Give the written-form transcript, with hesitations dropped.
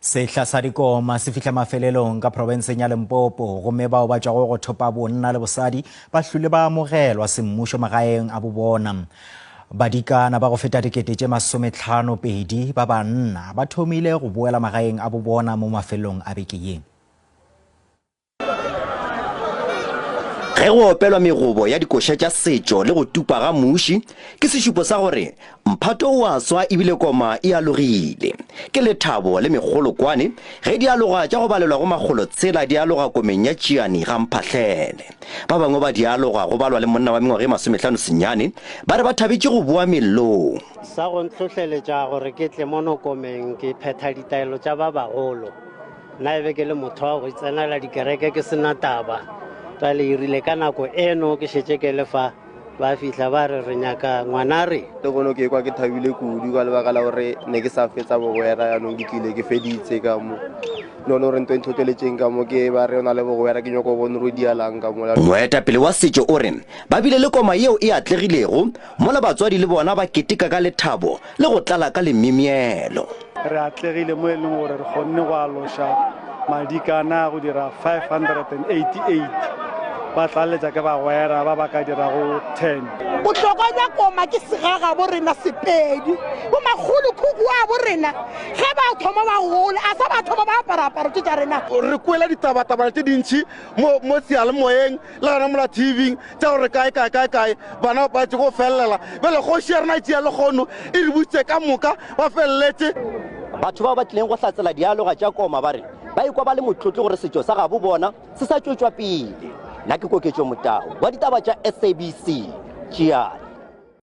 Sehla sa dikoma se fihla mafelelong ka profenseng ya Limpopo gomme bao ba tšwago go thopa bonna le bosadi ba hlwile ba amogelwa semmušo magaeng a bobona. Badikana ba go feta dikete tše masometlhanopedi ba banna ba thomile go boela magaeng a bobona mo mafelong a beke ye. Ge go opelwa megobo ya dikoša tša setšo le go tupa ga muši, ke sešupo sa gore mphato o a swa ebile koma e alogile. Ke lethabo le megolokwane ge dialoga tša go balelwa go makgolotshela di aloga komeng ya Tšiane ga Mphahlele. Ba bangwe ba dialoga go balwa le monna wa mengwaga e masomehlano senyane ba re ba thabetše go boa mellong. Sa go ntlhohleletša gore ke tle mono komeng ke phetha ditaelo tša ba bagolo. Nna e be ke le motho wa go tsenela dikereke ke sena taba. Bjale e rile ka nako eno ke šetše ke le fa, ba fihla ba re re nyaka ngwana re. Lehono ke kwa ke thabile kudu ka lebaka la gore ne ke sa fetsa bogwera, yanong ke tlile ke feditse ka mo. Le gone gore nto e ntlhohleletšeng ka mo ke ba re o na le bogwera, ke nyoko bona gore o dialang ka mo. Moetapele wa setšo o re ba bile le koma yeo e atlegilego mola batswadi le bona ba keteka ka lethabo le go tlala ka lemimielo. Re atlegile mo e leng gore re kgonne go aloša madikana go dira 588, ba tlaleletša ke bagwera ba ba ka dirago 10. Bohlokwa bja koma ke segagabo rena Sepedi. Bomakgolokhukhu wa bo rena ge ba thoma ba gola, a sa ba thoma ba apara aparo tše tša rena. Re kwele ditabatabana tše dintši mo, mo seyalemoyeng le gona mola TV-ing tša gore kae kae kae kae bana ba paletše go felelela. Bjale kgoši ya rena e tšea lekgono e re busitše ka moka ba feleletše. Batho bao ba tlileng go hlatsela dialoga tša koma ba re ba ikwa ba le motlotlo gore setšo sa gabo bona se sa tšwetšwa pele. Nna ke Koketšo Motau wa ditaba tša SABC, Tšiane.